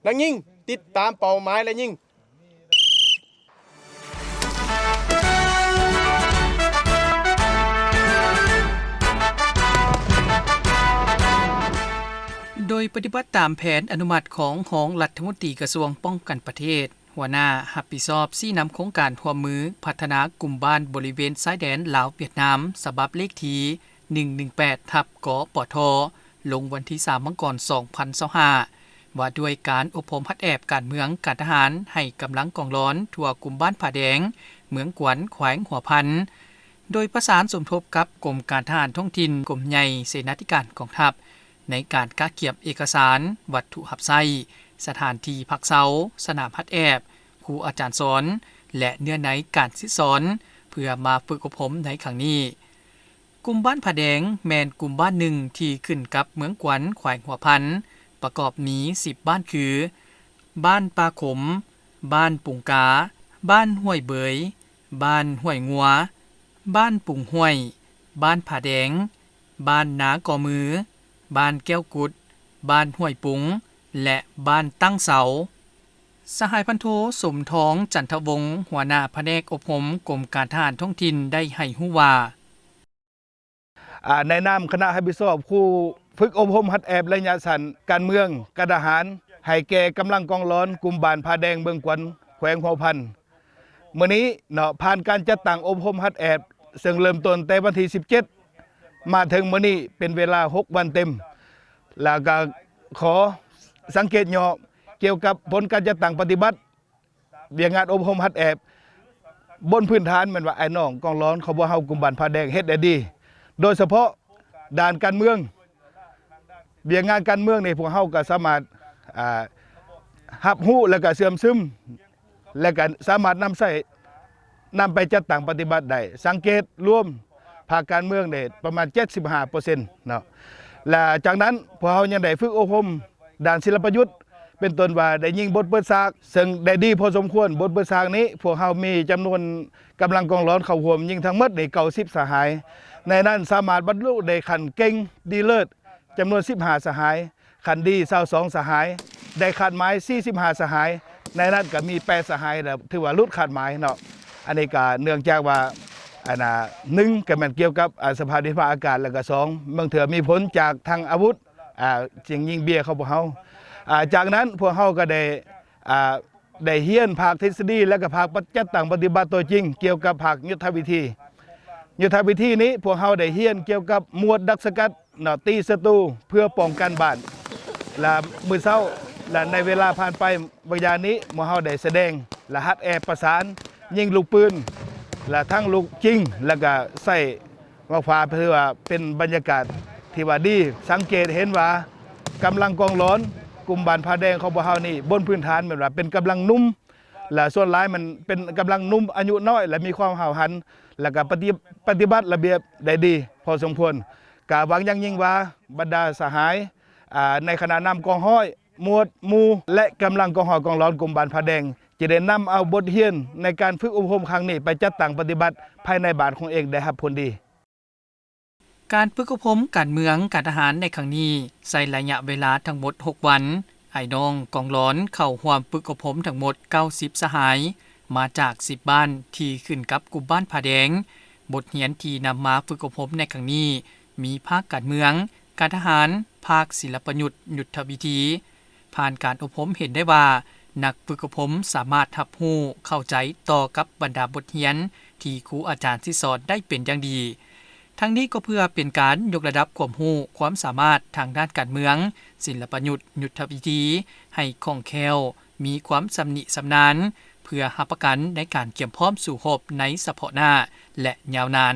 ນັກຍິງ ຕິດຕາມເປົ້າໝາຍ ແລະ ຍິງ. ໂດຍປະຕິບັດຕາມແຜນອະນຸມັດຂອງຮອງລັດຖະມົນຕີກະຊວງປ້ອງກັນປະເທດ, ຫົວໜ້າຮັບຜິດຊອບຊີ້ນຳໂຄງການຮ່ວມມືພັດທະນາກຸ່ມບ້ານບໍລິເວນຊາຍແດນລາວ-ຫວຽດນາມ ສະບັບເລກທີ ໜຶ່ງໜຶ່ງແປດ ທັບ ກປທ ລົງວັນທີ ສາມ ມັງກອນ ສອງພັນຊາວຫ້າ ວ່າດ້ວຍການອົບຮົມຫັດແອບການເມືອງການທະຫານໃຫ້ກຳລັງກອງລອນທົ່ວກຸ່ມບ້ານຜາແດງ, ເມືອງກວນ, ແຂວງຫົວພັນ, ໂດຍປະສານສົມທົບກັບກົມການທະຫານທ້ອງຖິ່ນ, ກົມໃຫຍ່ເສນາທິການກອງທັບ ໃນການກະກຽມເອກະສານ, ວັດຖຸຮັບໃຊ້, ສະຖານທີ່ພັກເຊົາ, ສະໜາມຫັດແອບ, ຄູອາຈານສອນ ແລະ ເນື້ອໃນການສິດສອນ ເພື່ອມາຝຶກອົບຮົມໃນຄັ້ງນີ້. ກຸ່ມບ້ານຜາແດງແມ່ນກຸ່ມບ້ານໜຶ່ງທີ່ຂຶ້ນກັບເມືອງກວນ ແຂວງຫົວພັນ, ປະກອບມີ ສິບ ບ້ານ ຄື ບ້ານປ່າຂົມ, ບ້ານປຸງກາ, ບ້ານຫ້ວຍເບີຍ, ບ້ານຫ້ວຍງົວ, ບ້ານປຸງຫ້ວຍ, ບ້ານຜາແດງ, ບ້ານນາກໍມື, ບ້ານແກ້ວກຸດ, ບ້ານຫ້ວຍປຸງ ແລະ ບ້ານຕັ້ງເສົາ. ສະຫາຍພັນໂທ ສົມທອງ ຈັນທະວົງ, ຫົວໜ້າພະແນກອົບຮົມກົມການທະຫານທ້ອງຖິ່ນ ໄດ້ໃຫ້ຮູ້ວ່າ, ອາ ໃນນາມຄະນະຮັບຜິດຊອບຄູຝຶກອົບຮົມຫັດແອບໄລຍະສັ້ນການເມືອງການທະຫານ ໃຫ້ແກ່ກຳລັງກອງລອນກຸ່ມບ້ານຜາແດງ ເມືອງກວນ ແຂວງຫົວພັນ ມື້ນີ້ເນາະ ຜ່ານການຈັດຕັ້ງອົບຮົມຫັດແອບ ເຊິ່ງເລີ່ມຕົ້ນແຕ່ວັນທີ ສິບເຈັດ ມາເຖິງມື້ນີ້ເປັນເວລາ ຫົກ ວັນເຕັມ ແລ້ວກໍຂໍສັງເກດຫຍໍ້ກ່ຽວກັບຜົນການຈັດຕັ້ງປະຕິບັດ ວຽກງານອົບຮົມຫັດແອບ ບົນພື້ນຖານແມ່ນວ່າອ້າຍນ້ອງກອງລອນຂອງພວກເຮົາກຸ່ມບ້ານຜາແດງເຮັດໄດ້ດີ ໂດຍສະເພາະດ້ານການເມືອງ ວຽກງານການເມືອງນີ້ ພວກເຮົາກໍສາມາດ ອ່າ ຮັບຮູ້ ແລະ ກໍເຊື່ອມຊຶມ ແລະ ກໍສາມາດນຳໃຊ້ ນຳໄປຈັດຕັ້ງປະຕິບັດໄດ້ ສັງເກດລວມພາກການເມືອງໄດ້ປະມານ ເຈັດສິບຫ້າເປີເຊັນ ເນາະ ແລະ ຈາກນັ້ນພວກເຮົາຍັງໄດ້ຝຶກອົບຮົມ ດ້ານສິລະປະຍຸດ ເປັນຕົ້ນວ່າໄດ້ຍິງບົດເປີດສາກ ເຊິ່ງໄດ້ດີພໍສົມຄວນ. ບົດເປີດສາກນີ້ ພວກເຮົາມີຈຳນວນກຳລັງກອງຫຼອນເຂົ້າຮ່ວມຍິງທັງໝົດນີ້ ເກົ້າສິບສະຫາຍ, ໃນນັ້ນສາມາດບັນລຸໄດ້ຂັ້ນເກັ່ງດີເລີດ ຈຳນວນ ສິບຫ້າ ສະຫາຍ, ຂັ້ນດີ ຊາວສອງ ສະຫາຍ, ໄດ້ຄາດໝາຍ ສີ່ສິບຫ້າ ສະຫາຍ, ໃນນັ້ນກໍມີ ແປດ ສະຫາຍ ແລ້ວຖືວ່າຫຼຸດຄາດໝາຍເນາະ. ອັນນີ້ກໍເນື່ອງຈາກວ່າ ອັນນ່າ ໜຶ່ງ ກໍແມ່ນກ່ຽວກັບ ອາ ສະພາບດິນຟ້າອາກາດ ແລ້ວກໍ ສອງ ບາງເທື່ອມີຜົນຈາກທາງອາວຸດ ອ່າ ຈຶ່ງຍິງເບ້ຍເຂົ້າພວກເຮົາ. ອ່າ ຈາກນັ້ນພວກເຮົາກໍໄດ້ ອ່າ ໄດ້ຮຽນພາກທິດສະດີ ແລະກໍພາກປະ ຈັດຕັ້ງປະຕິບັດຕົວຈິງ ກ່ຽວກັບພາກຍຸດທະວິທີ. ຍຸດທະວິທີນີ້ພວກເຮົາໄດ້ຮຽນກ່ຽວກັບໝວດດັກສະກັດເນາະ ຕີສັດຕູເພື່ອປ້ອງກັນບ້ານ ແລະ ມື້ເຊົ້າ ແລະ ໃນເວລາຜ່ານໄປ ບາງຢ່າງນີ້ ໝູ່ເຮົາໄດ້ສະແດງ ແລະ ຫັດແອບປະສານ ຍິງລູກປືນ ແລະ ທັງລູກຈິງ ແລະກະໃຊ້ໝາກຟ້າ ເພື່ອວ່າເປັນບັນຍາກາດທີ່ວ່າດີ. ສັງເກດເຫັນວ່າກຳລັງກອງຫຼອນກຸ່ມບ້ານຜາແດງຂອງພວກເຮົານີ້ ບົນພື້ນຖານແມ່ນວ່າເປັນກຳລັງໜຸ່ມ ແລະ ສ່ວນຫຼາຍມັນເປັນກຳລັງໜຸ່ມອາຍຸນ້ອຍ ແລະ ມີຄວາມຫ້າວຫັນ ແລະກະປະຕິ ປະຕິບັດລະບຽບໄດ້ດີພໍສົມຄວນ. ກະຫວັງຢ່າງຍິ່ງວ່າບັນດາສະຫາຍ ອາ ໃນຄະນະນຳກອງຮ້ອຍ ໝວດ ໝູ່ ແລະ ກຳລັງກອງຮ້ອຍກອງຫຼອນກຸ່ມບ້ານຜາແດງ ຈະໄດ້ນຳເອົາບົດຮຽນໃນການຝຶກອົບຮົມຄັ້ງນີ້ໄປຈັດຕັ້ງປະຕິບັດພາຍໃນບ້ານຂອງເອງໄດ້ຮັບຜົນດີ. ການຝຶກອົບຮົມການເມືອງການທະຫານໃນຄັ້ງນີ້ ໃຊ້ໄລຍະເວລາທັງໝົດ ຫົກ ວັນ. ອ້າຍນ້ອງກອງຫຼອນເຂົ້າຮ່ວມຝຶກອົບຮົມທັງໝົດ ເກົ້າສິບ ສະຫາຍ ມາຈາກ ສິບ ບ້ານທີ່ຂຶ້ນກັບກຸ່ມບ້ານຜາແດງ. ບົດຮຽນທີ່ນຳມາຝຶກອົບຮົມໃນຄັ້ງນີ້ ມີພາກການເມືອງ, ການທະຫານ, ພາກສິລະປະຍຸດ, ຍຸດທະວິທີ. ຜ່ານການອົບຮົມເຫັນໄດ້ວ່າ ນັກຝຶກອົບຮົມສາມາດຮັບຮູ້ເຂົ້າໃຈຕໍ່ກັບບັນດາບົດຮຽນທີ່ຄູອາຈານສິດສອນໄດ້ເປັນຢ່າງດີ. ທັງນີ້ກໍເພື່ອເປັນການຍົກລະດັບຄວາມຮູ້ຄວາມສາມາດທາງດ້ານການເມືອງ, ສິລະປະຍຸດ, ຍຸດທະວິທີ ໃຫ້ຄ່ອງແຄ້ວ, ມີຄວາມຊຳນິຊຳນານ ເພື່ອຮັບປະກັນໃນການກຽມພ້ອມສູ້ຮົບໃນສະເພາະໜ້າ ແລະ ຍາວນານ.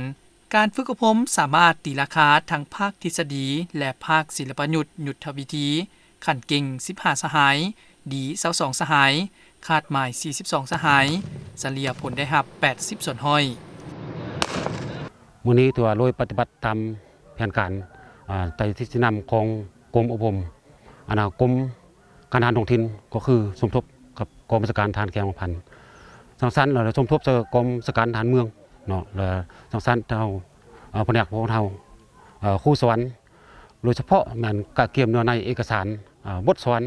ການຝຶກອົບຮົມສາມາດຕີລາຄາທັງພາກທິດສະດີ ແລະ ພາກສິລະປະຍຸດ, ຍຸດທະວິທີ, ຂັ້ນເກັ່ງ ສິບຫ້າ ສະຫາຍ, ດີ ຊາວສອງ ສະຫາຍ, ຄາດໝາຍ ສີ່ສິບສອງ ສະຫາຍ, ສະເລ່ຍຜົນໄດ້ຮັບ ແປດສິບສ່ວນຮ້ອຍ. ມື້ນີ້ຖືວ່າໂດຍປະຕິບັດຕາມແຜນການ ອາ ໃຕ້ທິດຊີ້ນຳຂອງກົມອົບຮົມ ອັນນາ ກົມ ການທະຫານທ້ອງຖິ່ນ ກໍຄືສົມທົບກັບກອງບັນຊາການທະຫານແຂວງຫົວພັນ ສັງສັນ ແລະ ສົມທົບໃສ່ກອງບັນຊາການທະຫານເມືອງເນາະ ແລະ ສັງສັນເຮົາ ເອີ ພະແນກພວກເຮົາ ເອີ ຄູສອນ ໂດຍສະເພາະແມ່ນກະກຽມເນື້ອໃນເອກະສານ ເອີ ບົດສອນ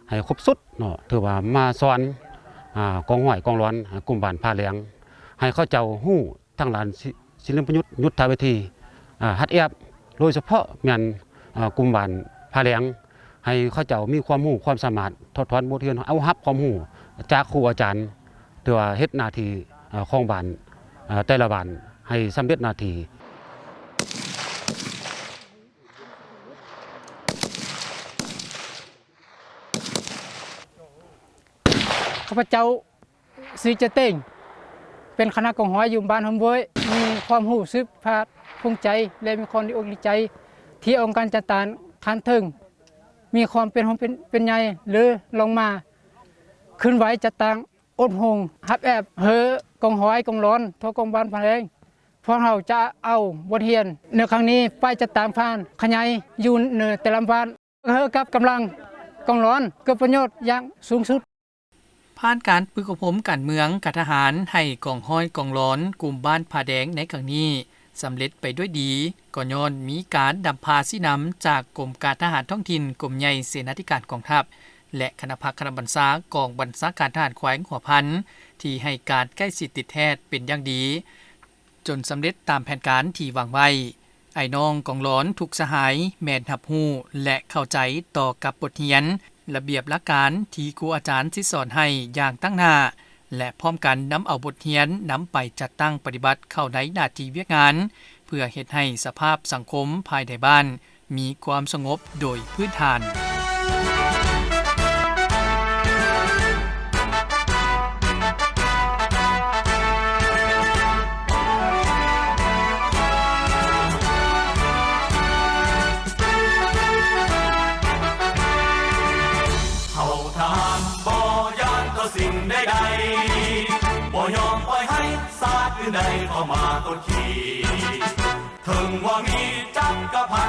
ໃຫ້ຄົບຊຸດເນາະ ຖືວ່າມາສອນ ອາ ກອງຮ້ອຍກອງຫຼອນ ອາ ກຸ່ມບ້ານຜາແຫຼງ ໃຫ້ເຂົາເຈົ້າຮູ້ທາງດ້ານສິ ສິລິມະຍຸດ ຍຸດທະວິທີ ອາ ຮັດແອບ ໂດຍສະເພາະແມ່ນ ອາ ກຸ່ມບ້ານຜາແຫຼງ ໃຫ້ເຂົາເຈົ້າມີຄວາມຮູ້ຄວາມສາມາດ ຖອດຖອນບົດຮຽນ ເອົາຮັບຄວາມຮູ້ຈາກຄູອາຈານ ຖືວ່າເຮັດໜ້າທີ່ ອາ ຂອງບ້ານ ອາ ແຕ່ລະບ້ານໃຫ້ສຳເລັດໜ້າທີ່. ຂ້າພະເຈົ້າ ຊື່ຈະເຕັງ ເປັນຄະນະກອງຮ້ອຍຢູ່ບ້ານຫົມເວີຍ ມີຄວາມຮູ້ສືບທອດພູມໃຈ ແລະ ມີຄວາມດີອົກດີໃຈ ທີ່ອົງການຈັດຕັ້ງຂັ້ນເທິງ ມີຄວາມເປັນຫ່ວງເປັນ ເປັນໃຍ ຫຼື ລົງມາເຄື່ອນໄຫວຈັດຕັ້ງອົບຮົມຮັບແອບ ເຮີກອງຮ້ອຍກອງຫຼອນ ທົ່ວກອງບ້ານຜາແຫຼງ. ພວກເຮົາຈະເອົາບົດຮຽນໃນຄັ້ງນີ້ໄປຈັດຕັ້ງຜ່ານຂະຫຍາຍຢູ່ໃນແຕ່ລະບ້ານ ເຮີກັບກຳລັງກອງຫຼອນເກີດປະໂຫຍດຢ່າງສູງສຸດ. ຜ່ານການຝຶກອົບຮົມການເມືອງ, ການທະຫານ ໃຫ້ກອງຮ້ອຍກອງຫຼອນກຸ່ມບ້ານຜາແດງໃນຄັ້ງນີ້ສຳເລັດໄປດ້ວຍດີ ກໍຍ້ອນມີການນຳພາຊີ້ນຳຈາກກົມການທະຫານທ້ອງຖິ່ນ ກົມໃຫຍ່ເສນາທິການກອງທັບ ແລະ ຄະນະພັກຄະນະບັນຊາກອງບັນຊາການທະຫານແຂວງຫົວພັນ ທີ່ໃຫ້ການໃກ້ຊິດຕິດແທດເປັນຢ່າງດີ ຈົນສຳເລັດຕາມແຜນການທີ່ວາງໄວ້. ອ້າຍນ້ອງກອງຫຼອນທຸກສະຫາຍແມ່ນຮັບຮູ້ ແລະ ເຂົ້າໃຈຕໍ່ກັບບົດຮຽນ, ລະບຽບຫຼັກການທີ່ຄູອາຈານສິດສອນໃຫ້ຢ່າງຕັ້ງໜ້າ ແລະ ພ້ອມກັນນຳເອົາບົດຮຽນນຳໄປຈັດຕັ້ງປະຕິບັດເຂົ້າໃນໜ້າທີ່ວຽກງານ ເພື່ອເຮັດໃຫ້ສະພາບສັງຄົມພາຍໃນບ້ານ ມີຄວາມສະຫງົບໂດຍພື້ນຖານ. ເຮົາທະຫານບໍ່ຢ້ານຕໍ່ສິ່ງໃດໆ ບໍ່ຍອມປ່ອຍໃຫ້ຊາດອື່ນໃດເຂົ້າມາກົດຂີ່ ເຖິງວ່າມີຈັກກະພັ